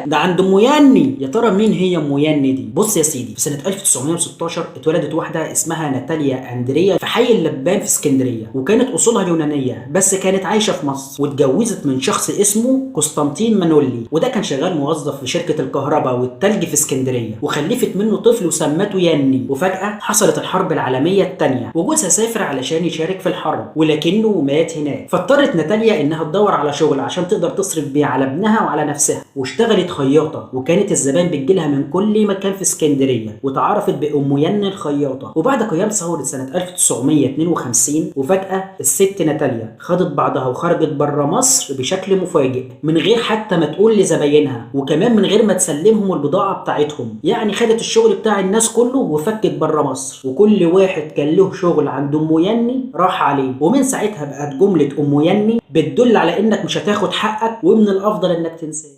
ده عند ام ياني. يا ترى مين هي ام ياني دي؟ بص يا سيدي، في سنة 1916 اتولدت واحدة اسمها ناتاليا اندريا في حي اللبان في اسكندرية، وكانت اصولها يونانية بس كانت عايشه في مصر، واتجوزت من شخص اسمه قسطنطين مانولي، وده كان شغال موظف في شركة الكهرباء والتلج في اسكندرية، وخلفت منه طفل وسمته ياني. وفجاة حصلت الحرب العالمية الثانية، وجوزها سافر علشان يشارك في الحرب ولكنه مات هناك. فاضطرت ناتاليا انها تدور على شغل عشان تقدر تصرف بيه على ابنها وعلى نفسها، واشتغلت خياطة، وكانت الزبائن بتجيلها من كل مكان في اسكندرية، وتعرفت بام ياني الخياطة. وبعد قيام ثورة سنة 1952، وفجاة الست ناتاليا خدت بعضها وخرجت بره مصر بشكل مفاجئ من غير حتى ما تقول لزباينها، وكمان من غير ما تسلمهم البضاعة بتاعتهم. يعني خدت الشغل بتاع الناس كله وفكت بره مصر، وكل واحد كان له شغل عند ام ياني راح عليه. ومن ساعتها بقت جملة ام ياني بتدل على انك مش هتاخد حقك، ومن الافضل انك تنساه.